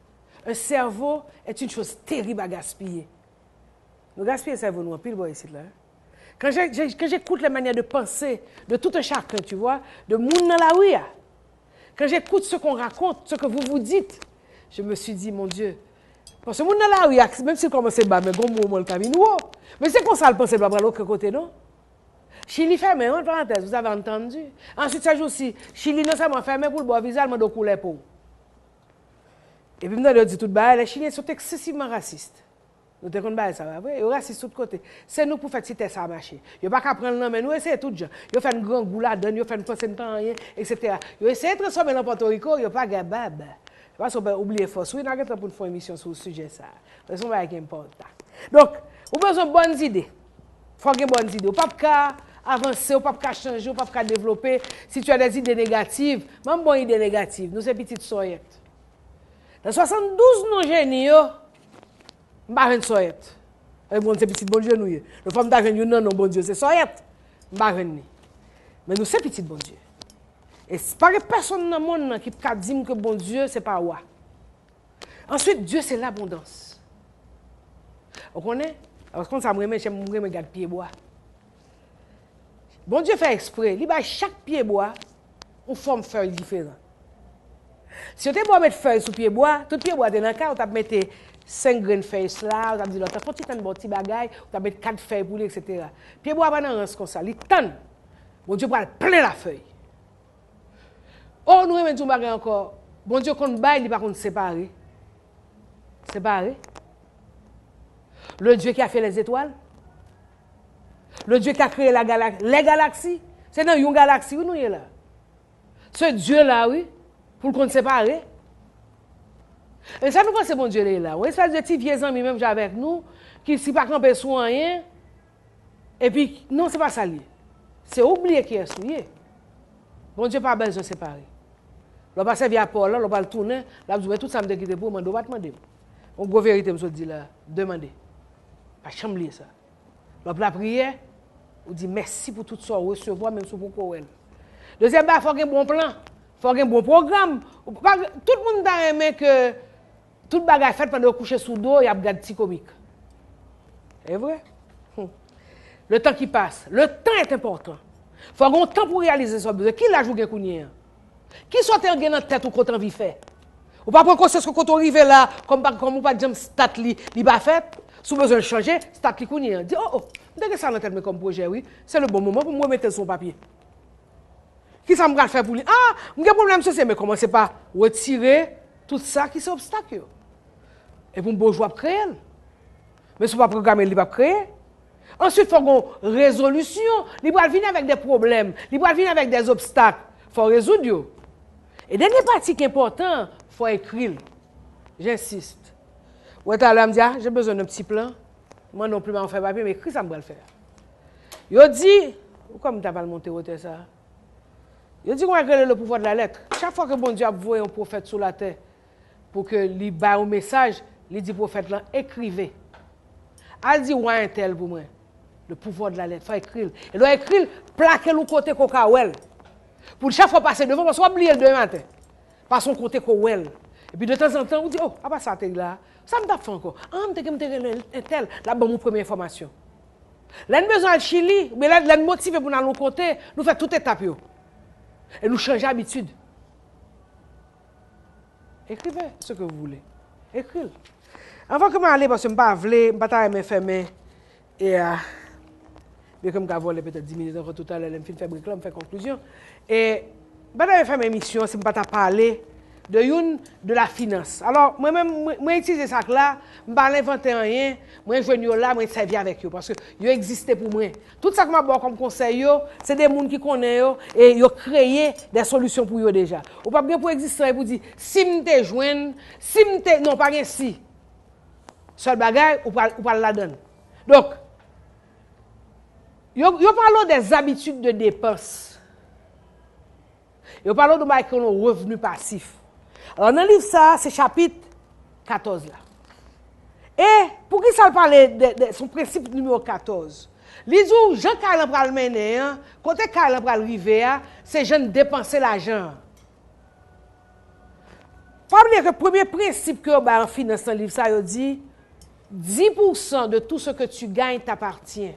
Un cerveau est une chose terrible à gaspiller. Nou gaspiye sèvo nou anpil bò isit la. Quand j'ai, j'ai- quand j'écoute les manières de penser de tout un chacun, tu vois, de moun nan lari a, quand j'écoute ce qu'on raconte, ce que vous vous dites, je me suis dit, mon Dieu, paske moun nan lari a, menm si l kòmanse ba, men gon moman l ka vin wo. Men se konsa l panse l pa pral okenn kote non. Chili fèmen, entre parenthèses, vous avez entendu. Answit, se jou si Chili non sèlman fèmen pou l ba w viza, l mande w koulè po w. Epi m tande yo di tout bagay, les Chiliens sont excessivement racistes. Nou te konn bagay sa, pa vre? Yo rasis tout kote. Se nou k pou fè ti tè sa a mache. Yo pa ka pran l nan men nou, eseye tout jan. Yo fè n grangou ladan n, yo fè n panse n pa anyen, etsetera. Yo eseye transfòme l an Pòtoriko, yo pa kapab. Se paske w pa oubliye fòs. Wi, n a gen tan pou n fè yon emisyon sou sijè sa a. Paske se yon bagay ki enpòtan. Donk, ou bezwen bòn zide. Fò w gen bòn zide. Ou p ap ka avanse, ou p ap ka chanje, ou p ap ka devlope si tu as des idées négatives. Ban m bon ide negatif. Nou se pitit sòyèt. Nan swasanndouz non jeni yo, m pa jwenn sòyèt. E bon, se pitit Bondye nou ye. Donk, fò m ta jwenn youn nan non Bondye, se sòyèt. M pa jwenn li. Men nou se pitit Bondye. E s- pa gen pèsonn nan monn nan ki ka di m ke Bondye se pa wa. Answit, Dye se labondans. Ou konnen? Paske konn sa m renmen, m renmen gad pyebwa. Bondye fè ekspre, li bay chak pyebwa yon fòm fèy diferan. Si yo te ba w met fèy sou pyebwa, tout pyebwa te nan kay, ou t ap mete senk grenn fèy sla, ou t ap di lòt la, fè yon ti tann ba w ti bagay, ou t ap met kat fèy pou li, etsetera. Pyebwa pa nan rans konsa, li tann. Bondye pral plen la fèy. Oh, nou renmen di yon bagay ankò. Bondye konn bay, li pa konn separe. Separe. Le Dieu qui a fait les étoiles. Le Dieu qui a créé la galaxie. Les galaxies. Se nan yon galaksi, wi, nou ye la. Se Dye la, wi, pou l konn separe. E sa nou panse Bondye li la? Yon espès de ti vye zanmi menm jan avèk nou, ki si pa kanpe sou anyen, epi, non, se pa sa l ye. Se ou k bliye kiyès ou ye. Bondye pa bezwen separe. Lè w pa sèvi a pa w lan, lè w pral tounen, l ap di w, men tout sa m te kite pou ou, mande w pa t mande m. Yon gwo verite m sot di la, demande. Pa janm bliye sa. Lè w ap lapriyè, ou di mèsi pou tout sa w resevwa, menm si w poko wè l. Dezyèm bagay, fò w gen bon plan. Fò w gen bon pwogram. Ou pa, tout moun ta renmen ke tout bagay fèt pandan yo kouche sou do, y ap gad ti komik. E vre? Hmm. Le temps qui passe. Le temps est important. Fò w gen yon tan pou w reyalize sa w bezwen. Ki laj ou gen kounye a? Kisa w te gen nan tèt ou ke w te anvi fè? Ou pa pran konsyans ke kote w rive la, kòm pa, kòm ou pa t janm stat li, li pa fèt? Si w bezwen l chanje, stat li kounye a. Di, oh, oh, m te gen sa nan tèt mwen kòm pwojè, wi. Se le bon moman pou m remete l sou yon papye. Kisa m pral fè pou li? Ah, m gen pwoblèm sosye, men kòmanse pa retire tout sa ki se obstak yo. Epi yon bon jou w ap kreye l. Men si w pa pwograme l, li p ap kreye. Answit, fò gen yon rezolisyon. Li pral vin avèk de pwoblèm. Li pral vin avèk de obstak. Fò w rezoud yo. E dènye pati ki enpòtan, fò w ekri l. J'insiste. Ou wè talè a m di, ah, j'ai besoin d'un petit plan. M mande yon plim a yon fèy papye, m ekri sa m pral fè a. Yo di, ou kwè m ta pral monte wotè sa a? Yo di, konn sa k rele le pouvoir de la lettre. Chak fwa ke Bondye ap voye yon pwofèt sou latè, pou ke li bay yon mesaj, li di pwofèt lan, écrivez. Al di wa entèl pou mwen. Le pouvoir de la lettre, fò ekri l. E lè w ekri l, plake l yon kote ke w ka wè l. Pou l chak fwa pase devan, paske w ap bliye l demen maten. Pase yon kote ke w wè l. Epi de tanzantan, ou di, oh, apa sa te la? Sa m t ap fè ankò? Ah, m te gen, m te rele entèl, l ap ban m yon premye enfòmasyon. Lè n bezwen al Chili, oubyen lè, lè n motive pou n al yon kote, nou fè tout etap yo. E nou chanje abitid. Écrivez ce que vous voulez. Ekri l. Anvan ke m ale, paske m pa vle, m pa ta renmen fèmen. E a, byen ke m ka vòlè petèt dis minit ankò toutalè, lè m fin fè brek lan, m fè konklizyon. E m pa ta renmen fèmen emisyon an si m pa ta pale de youn de la finans. Alò, mwen menm, mwen, mwen itilize sa k la, m pa al envante anyen, mwen jwenn yo la, mwen sèvi avèk yo, paske yo egziste pou mwen. Tout sa ke m ap ba w kòm konsèy yo, se de moun ki konnen yo, e yo kreye de solisyon pou yo deja. Ou p ap gen pou egziste anyen pou di, si m te jwenn, si m te, non, pa gen si. Sèl bagay, ou pral, ou pral ladan l. Donk, yo, yo pale w des habitudes de dépense. Yo pale w de yon bagay ki rele yon revni pasif. Alò, nan liv sa a, se chapit katòz la. E poukisa l pale de, de, se yon prensip nimewo katòz? Li di w jan kay lan pral mennen an, kote kay lan pral rive a, se jan n depanse lajan an. Pa bliye ke premye prensip ke yo bay an finans nan liv sa, yo di, dix pour cent de tout ce que tu gagnes t'appartient.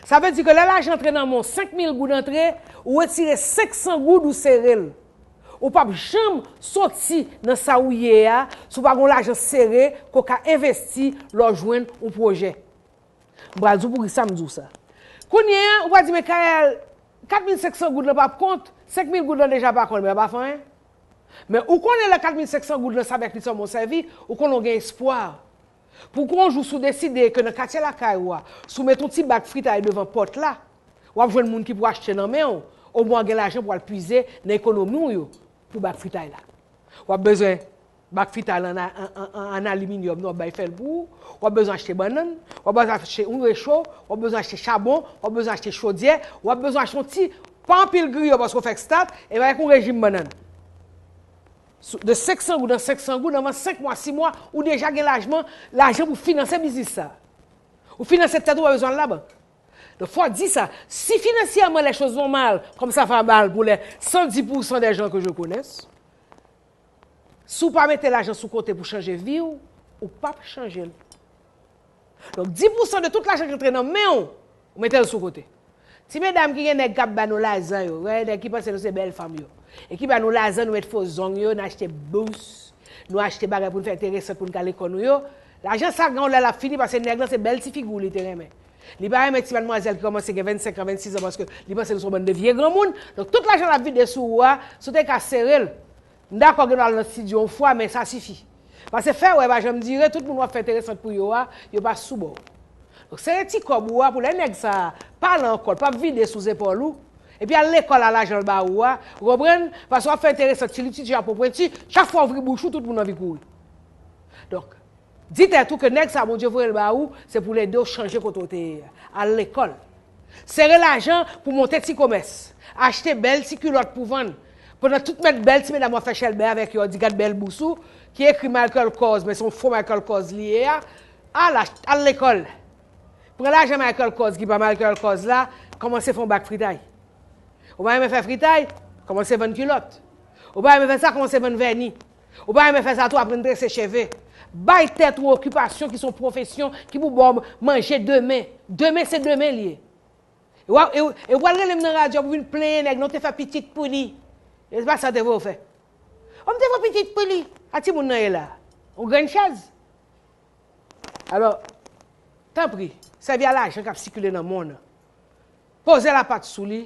Sa vle di ke lè lajan antre nan men w, senk mil goud antre, ou retire senk san goud ou sere l. Ou p ap janm soti nan sa ou ye a si w pa gen yon lajan sere ke w ka envesti lè w jwenn yon pwojè. M pral di w poukisa m di w sa. Kounye a, ou pral di, men Kael, kat mil senk san goud lan p ap kont, senk mil goud lan deja pa kont, men l p ap fè anyen. Men ou konnen lè kat mil senk san goud lan, se avèk li sèlman w sèvi, ou konnen w gen espwa. Pou gon jou, si w deside ke nan katye lakay ou a, si w met yon ti bak fritay devan pòt la, w ap jwenn moun ki pou achte nan men w, omwen w gen lajan pou w al puize nan ekonomi w yo pou bak fritay la. W ap bezwen bak fritay la an, an, an, an aliminyòm, non, w ap bay fè l pou ou. W ap bezwen achte bannann, w ap bezwen achte yon recho, w ap bezwen achte chabon, w ap bezwen achte chodyè, w ap bezwen achte yon ti, pa anpil griyo paske w fèk stat, e bay yon rejim bannann. Sou- De senk san goud an senk san goud, anvan senk mwa, sis mwa, ou deja gen lajman, lajan pou finanse biznis sa. Ou finanse tèt ou, pa bezwen al labank. Donk, fò w di sa. Si financièrement les choses vont mal, comme ça va mal pour les cent dix pour cent des gens que je connaisse, si w pa mete lajan sou kote pou chanje vi w, ou p ap chanje l. Donk, dix pour cent de tout lajan ki antre nan men w, ou mete l sou kote. Ti medam ki gen nèg k ap ba nou lajan yo, wè, nèg ki panse nou se bèl fanm yo, e ki ba nou lajan, nou met fo zong yo, nou achte bous, nou achte bagay pou n fè enteresan pou n ka lekòl nou yo, lajan sa gen yon lè l ap fini, paske nèg lan se bèl ti figi w li te renmen. Li pa renmen ti madmwazèl ki kòmanse gen vennsenk an, vennsis an, paske li panse nou se yon bann de vye granmoun. Donk, tout lajan l ap vide sou ou a, si w te ka sere l, m dakò gen dwa al nan estidyo yon fwa, men sa sifi. Paske fè wè pa janm dire, tout moun w ap fè enteresant pou yo a, yo pa sou bò w. Donk, sere ti kòb ou a pou lè nèg sa a pa la ankò, l p ap vide sou zepòl ou, epi al lekòl a lajan l ba ou a, ou konprann? Paske w ap fè enteresant, ti li ti chapo pwenti, chak fwa w ouvri bouch ou, tout moun anvi kouri. Donk, di tèt ou ke nèg sa Bondye voye l ba ou, se pou l ede w chanje kote w te ye a. Al lekòl. Sere lajan pou monte ti komès. Achte bèl ti kilòt pou vann. Pandan tout mèt bèl ti medam w ap fè chèlbè avèk yo, di gad bèl bous ou, ki ekri Michael Kors, men se yon fo Michael Kors li ye a. Al, al lekòl. Pran lajan Michael Kors ki pa Michael Kors la, kòmanse fè yon bak fritay. Ou pa renmen fè fritay? Kòmanse vann kilòt. Ou pa renmen fè sa? Kòmanse vann vèni. Ou pa renmen fè sa tou? Aprann trese cheve. Bay tèt ou okipasyon ki se yon pwofesyon ki pou ba w manje demen. Demen se demen li ye. E w, e w, e w pral rele m nan radyo pou vin plenyen nèg, non, te fè pitit pou li. E se pa sa te voye w fè. Ou m te fè pitit pou li. A timoun nan ye la. Yon grenn chèz. Alò, tanpri, sèvi a lajan k ap sikile nan monn nan. Poze lapat sou li,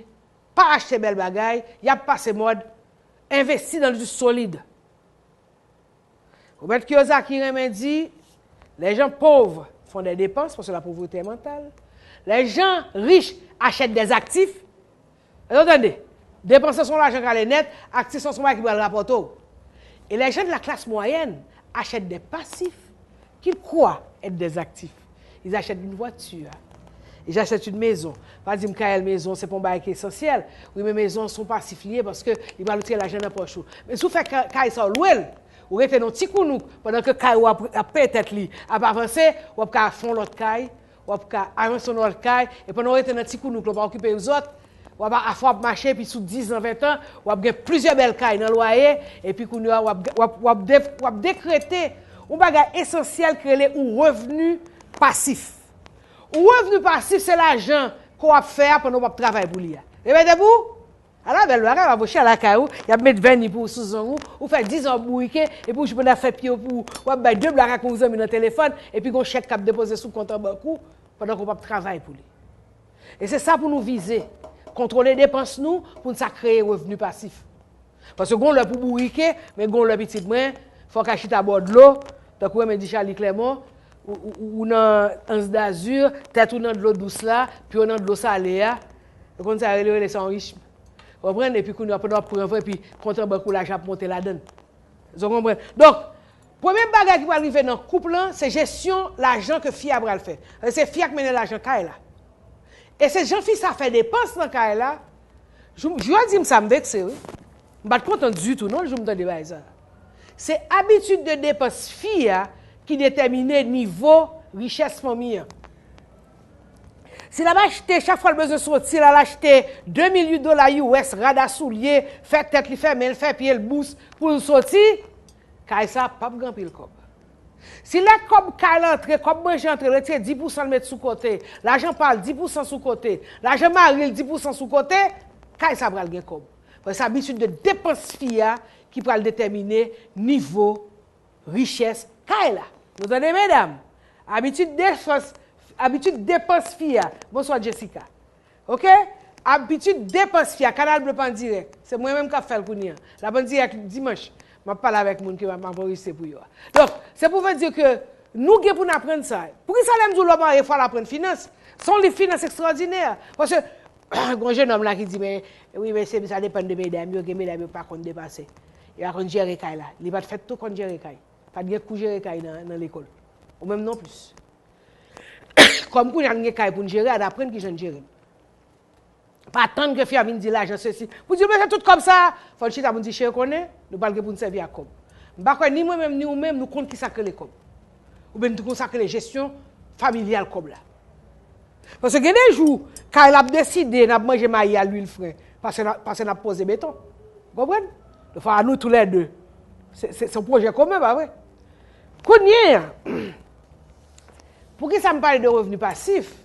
pa achte bèl bagay, y ap pase mòd, envesti dans du solide. Ou mèt Kiyosaki renmen di, les gens pauvres font des dépenses, parce que la pauvreté est mentale. Les gens riches achètent des actifs. Èske w tande? Depanse se yon lajan k ale nèt, aktif se yon bagay ki pral rapòte w. Et les gens de la classe moyenne achètent des passifs qu'ils croient être des actifs. Ils achètent une voiture. Ils achètent une maison. Pa di m Kael, mezon se pa yon bagay ki esansyèl. Wi, men mezon se yon pasif li ye paske li pral retire lajan nan pòch ou. Men si w fè ka- kay sa w lwe l, ou rete nan yon ti kounouk pandan ke kay ou ap, ap peye tèt li, ap avanse, w ap ka fè yon lòt kay, w ap ka avanse yon lòt kay, e pandan w rete nan ti kounouk la, w pa okipe zòt, w ap afwa ap mache, epi sou diz an, ven an, w ap gen plizyè bèl kay nan lwaye, epi kounye a, w ap, w ap, w ap, de, w ap dekrete yon bagay esansyèl ki rele yon revni pasif. Yon revni pasif, se lajan ke w ap fè a pandan w p ap travay pou li a. Repete pou ou. Ala bèl bagay, w ap voche lakay ou, y ap met vèni pou ou sou zong ou, ou fè diz an w bourike, epi w jwenn afè pye w pou ou, w ap bay de blak ak yon zanmi nan telefòn, epi gon chèk k ap depoze sou kont an bank ou, pandan ke w p ap travay pou li. E se sa pou nou vize, kontwole depans nou, pou n sa kreye revni pasif. Paske gon lè pou bourike, men gon lè pitit mwen, fò w ka chita bò dlo, tankou renmen di Charly Clermont, ou, ou, ou nan Anse d'Azur, tèt ou nan dlo dous la, pye w nan dlo sale a, ou konn sa yo rele, rele sa yon rich. Konprann? Epi kounye a, pandan w ap pran van, epi kont an bank ou lajan ap monte ladan l. Zò konprann? Donk, premye bagay ki pral rive nan koup lan, se jesyon lajan ke fi a pral fè. Se fi a k mennen lajan kay la. E se jan fi sa fè depans nan kay la. Jou, jou a di m sa, m vekse, wi. M pa t kontan ditou, non, jou m tande bagay sa. Se abitid de depans fi a ki detèmine nivo richès fanmi an. Si l ap achte, chak fwa l bezwen soti, l al achte de mil dola U S, rad a soulye, fè tèt li, fè men l, fè pye l, bous, pou l soti, kay sa p ap gen anpil kòb. Si lè kòb kay la antre, kòb manje antre, l retire dis pousan l met sou kote, lajan pa l, dis pousan sou kote, lajan mari l, dis pousan sou kote, kay sa pral gen kòb. Paske se abitid de depans fi a ki pral detèmine nivo richès kay la. Nou tande, medam? Abitid depans, abitid depans fi a. Bonswa, Jessica. Oke? Abitid depans fi a. Kanal Ble pa an dirèk. Se mwen menm k ap fè l kounye a. L ap an dirèk dimanch. M ap pale avèk moun ke m ap, m ap anrejistre pou yo a. Donk, se pou vle di ke nou gen pou n aprann sa. Poukisa lè m di w lè w marye, fò w al aprann finans? Se yon liv finans ekstwòdinè. Paske, gen yon jenòm la ki di, men, wi, men se, sa depann de medam yo, gen medam yo pa konn depanse. Yo pa konn jere kay la. Li pa t fèt tou konn jere kay. Pa t gen kou jere kay nan, nan lekòl. Ou menm non plis. Kòm kounye a n gen kay pou n jere, ann aprann kijan n jere l. Pa tann ke fi a vin di lajan sesi. Pou di l bezwen tout kòb sa, fò n chita pou n di, cheri, konnen, nou pral gen pou n sèvi ak kòb. M pa kwè ni mwen menm, ni ou menm, nou konn kisa k rele kòb. Oubyen nou konn sa k rele jesyon familyal kòb la. Paske gen de jou, kay la ap deside n ap manje mayi a lwil fren, pase n ap, pase n ap poze beton. Ou konprann? Donk, fò a nou toulède. Se, se, se yon pwojè komen, pa vre? Kounye a, poukisa m pale de revni pasif?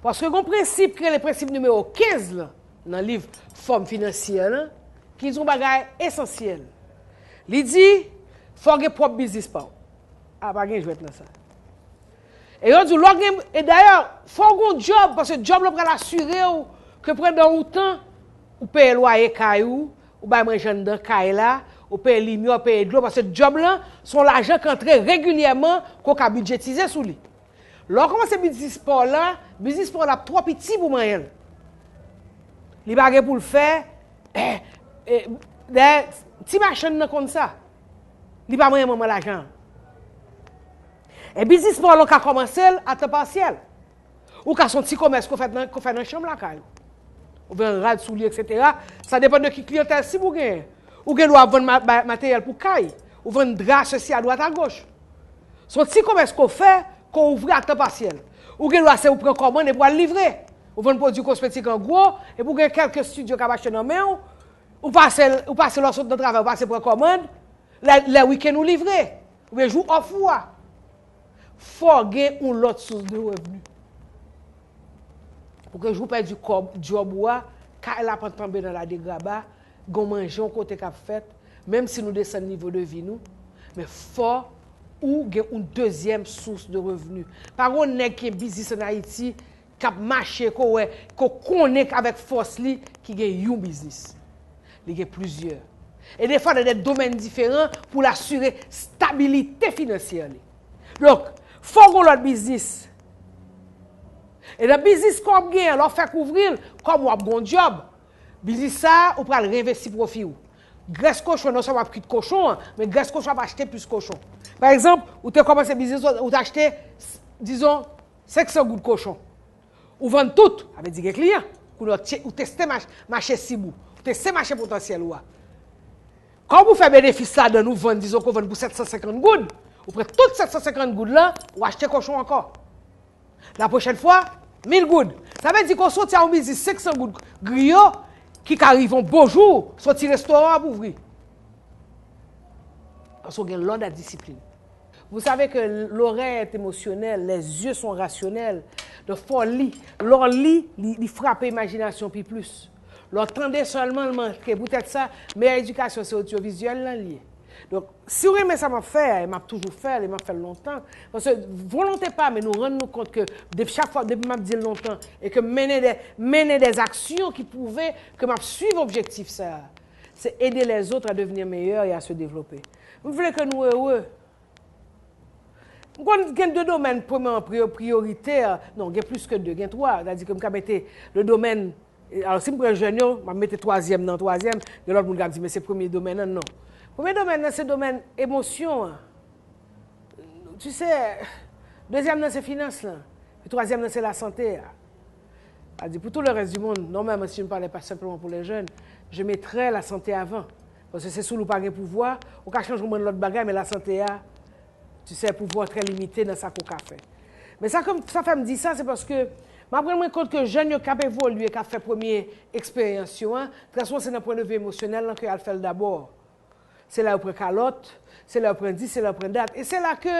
Paske gen yon prensip ki rele prensip nimewo kenz lan, nan liv Fòm Finansyè lan, ki di yon bagay esansyèl. Li di, fò w gen pwòp biznis pa w. A, pa gen jwèt nan sa. E yo di w, lè w gen, e dayè, fò w gen yon djòb, paske djòb lan pral asire w ke pandan yon tan, ou peye lwaye kay ou, ou bay manje anndan kay la, ou peye limyè, ou peye dlo, paske djòb lan, se yon lajan k antre regilyèman, ke w ka bidjetize sou li. Lè w kòmanse biznis pa w la, biznis pa w la ap twò piti pou manyen l. Li pa gen pou l fè, eh, eh, dayè, ti machann nan konn sa. Li pa manyen manman lajan an. E biznis pa w la, w ka kòmanse l a tan pasyèl. Ou ka se yon ti komès ke w fè nan, ke w fè nan chanm lakay ou. Ou vann rad, soulye, etsetera. Sa depann de ki kliyantèl sib ou genyen. Ou gen dwa ap vann ma-, ma-, materyèl pou kay. Ou vann dra, sesi, adwat, agoch. Se yon ti komès ke w fè, ke w ouvri a tan pasyèl. Ou gen dwa se ou pran kòmann epi w al livre. Ou vann pwodui kosmetik an gwo, epi w gen kèlke estidyo k ap achte nan men w, ou pase, ou pase lè w sot nan travay, ou pase pran kòmann, lè, lè wikenn ou livre, oubyen jou òf ou a. Fò w gen yon lòt sous de revni. Pou ke jou w pèdi kòb, djòb ou a, kay la pa t tonbe nan ladegraba, gen manje yon kote k ap fèt, menm si nou desann nivo de vi nou, men fò ou gen yon dezyèm sous de revni. Pa gen yon nèg ki gen biznis ann Ayiti k ap mache, ke w wè, ke w konnen avèk fòs li, ki gen yon biznis. Li gen plizyè. E defwa nan de domèn diferan pou l asire stabilite finansyè li. Donk, fò w gen lòt biznis. E nan biznis ke w ap genyen, lè w fèk ouvri l, kòm w ap gen yon djòb, biznis sa a, ou pral reinvesti pwofi w. Grès kochon, non sèlman w ap kwit kochon an, men grès kochon ap achte plis kochon. Pa egzanp, ou te kòmanse biznis, ou te achte, dizon, senk san goud kochon. Ou vann tout, sa vle di gen kliyan. Kounye a, ou te-, ou teste mach-, mache sib ou. Ou teste mache potansyèl ou a. Kòm ou fè benefis ladan, ou vann, dizon ke w vann pou sèt san senkant goud, ou pran tout sèt san senkant goud lan, ou achte kochon ankò. La pwochèn fwa, mil goud. Sa vle di ke w soti a yon biznis senk san goud griyo ki ka rive yon bon jou, se yon ti restoran w ap ouvri. Paske w gen lòd a disiplin. Vous savez que l'oreille est émotionnelle, les yeux sont rationnels. Donk, fò w li. Lè w li, li, li frape imajinasyon pi plis. Lè w tande sèlman, l manke. Poutèt sa, meyè edikasyon se odyovizyèl lan l ye. Donk, si w renmen sa m ap fè a, e m ap toujou fè l, e m ap fè l lontan, paske volonte pa m, e nou rann nou kont ke depi chak fwa, depi m ap di l lontan, e ke m mennen de, mennen des actions ki pwouve ke m ap swiv objektif sa a, se aider les autres à devenir meilleurs et à se développer. M vle ke nou ere. M konn gen de domèn, premyèman, priyo-, priyoritè, non, gen plis ke de, gen twa, sètadi ke m ka mete le domèn, e, alò, si m pran jèn yo, m ap mete twazyèm nan twazyèm, gen lòt moun k ap di, men se premye domèn nan, non. Premye domèn nan, se domèn emosyon an. Tu sais, dezyèm nan, se finans lan. Epi twazyèm nan, se lasante a. Sètadi, pour tout le reste du monde, normalement, si je ne parlais pas simplement pour les jeunes, je mettrais la santé avant. Paske se sou li w pa gen pouvwa, ou ka chanje yon bann lòt bagay, men lasante a, Tu sais, pouvwa trè limite nan sa ke w ka fè. Men sa ke m, sa fè m di sa, se paske m ap rann mwen kont ke jèn yo k ap evolye, k ap fè premye eksperyans yo an, trè souvan se nan pwen de vi emosyonèl lan ke y al fè l dabò. Se la yo pran kalòt, se la yo pran dis, se la yo pran dat. E se la ke,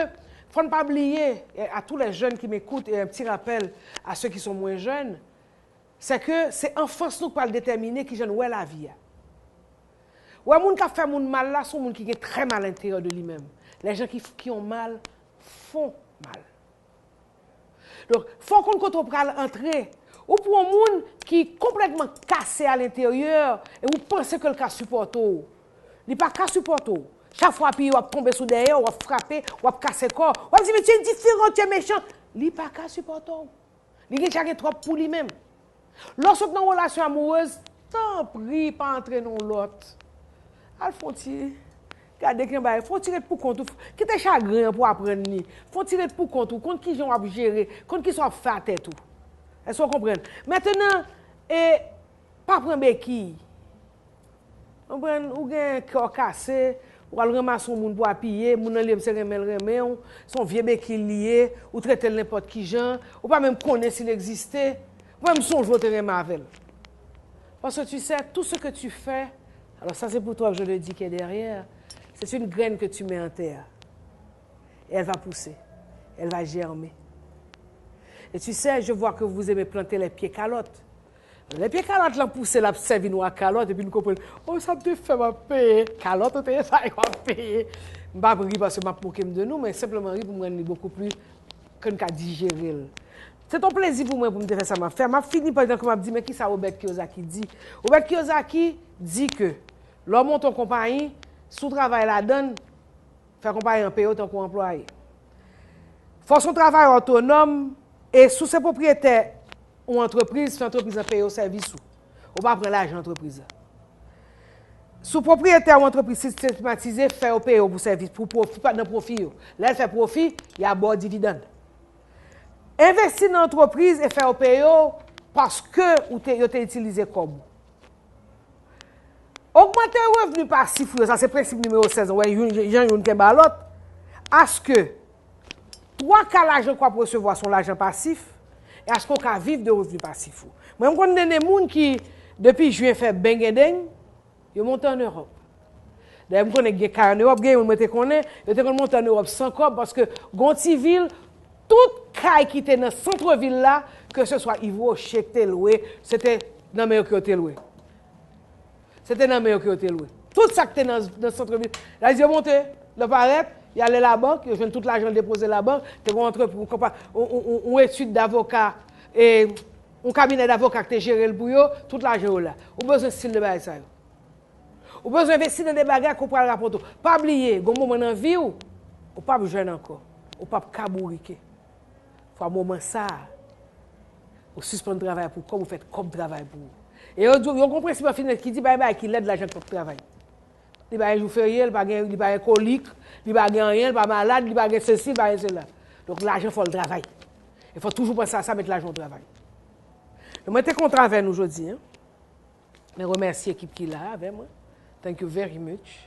fò n pa bliye, e à tous les jeunes qui m'écoutent, et un petit rappel à ceux qui sont moins jeunes, c'est que se anfans nou k pral detèmine kijan n wè lavi a. Wè, moun k ap fè moun mal la, se yon moun ki gen trè mal enteryè de li menm. Les gens qui, qui ont mal font mal. Donk, fò w konn kote w pral antre. Ou pran yon moun ki konplètman kase a lenteryè e ou panse ke l ka sipòte w. Li pa ka sipòte w. Chak fwa w apiye, w ap tonbe sou dèyè, w ap frape, w ap kase kò w. W ap di, "Men tu es différent, tu es méchant." Li pa ka sipòte w. Li deja gen twòp pou li menm. Lè w sot nan relasyon amourèz, tanpri pa antre nan yon lòt. Al fè yon ti, gade ki yon bagay, fè yon ti ret pou kont ou. Kite chagren an pou w aprann li. Fè yon ti ret pou kont ou, konn kijan w ap jere, konn kisa w ap fè a tèt ou. Èske w konprann? Mentnan, e, pa pran bekiy. Konprann? Ou gen kè w kase, ou al ranmase yon moun pou apiye, moun nan li menm se renmen l renmen w, se yon vye bekiy li ye, ou trete l nenpòt kijan, ou pa menm konnen si l egziste, ou pa menm sonje w te renmen avè l. Parce que tu sais, tout ce que tu fais, alors ça c'est pour toi que je le dis qui est derrière, c'est une graine que tu mets en terre. Et elle va pousser, elle va germer. Et tu sais, je vois que vous aimez planter les pieds calottes. Lè pye kalòt lan pouse, l ap sèvi nou ak kalòt, epi nou konprann, "Oh, sa m te fè, m ap peye." Kalòt ou te ye, sa w ap peye. M p ap ri paske m ap moke m de nou, men senpleman ri pou m rann li bokou pli, ke n ka dijere l. Se t yon plezi pou mwen pou m te fè sa m ap fè. M ap fini pandan ke m ap di, men kisa Robert Kiyosaki di? Robert Kiyosaki di ke lè w monte yon konpayi, si w travay ladan l, fè konpayi an peye w tankou anplwaye. Fò w se yon travayè otonòm e si w se pwopriyetè yon antrepriz, fè antrepriz lan peye w sèvis ou. Ou pa pran lajan antrepriz la. Si w pwopriyetè yon antrepriz sistematize, fè yo peye w pou sèvis, pou pwofi, pa nan pwofi yo. Lè l fè pwofi, y a ba w dividann. Envesti nan antrepriz e fè yo peye w paske ou te, yo te itilize kòb ou. Ogmante revni pasif ou yo, sa se prensip nimewo sèz an, wè, youn, jan youn kenbe a lòt. Aske twa ka lajan ke w ap resevwa se yon lajan pasif, e aske w ka viv de revni pasif ou. Mwen, m konn de moun ki, depi jen, fè bengedeng, yo monte ann Ewòp. Dayè, m konnen gen kay ann Ewòp, gen youn mwen te konnen, yo te konn monte ann Ewòp san kòb, paske gon ti vil, tout kay ki te nan sant vil la, ke se swa Yves Rocher ki te lwe, se te nan men yo ke yo te lwe. Se te nan men yo ke yo te lwe. Tout sa k te nan, nan sant vil. Lè yo monte, lè parèt, y ale labank, yo jwenn tout lajan depoze labank, te gon antrepriz, yon konpa-, yon, yon, yon, yon etid davoka, e yon kabinè davoka ki te jere l pou yo, tout lajan yo la. Ou bezwen stil de bagay sa yo. Ou bezwen envesti nan de bagay ke w pral rapòte w. Pa bliye, gon moman nan vi w, ou p ap jèn ankò. Ou p ap ka bourike. Fwa moman sa a, ou sispann travay pou kòb, ou fè kòb travay pou ou. E yo di w, yo gon prensip nan finans ki di, pa gen bagay ki lèd, lajan k p ap travay. Li pa gen jou ferye, li pa gen, li pa gen kolik, li pa gen anyen, li pa malad, li pa gen sesi, li pa gen sela. Donk, lajan fò l travay. E fò toujou panse a sa, met lajan w travay. Donk, mwen te kontan avè nou jodi, en. Mwen remèsye ekip ki la avè mwen. Thank you very much.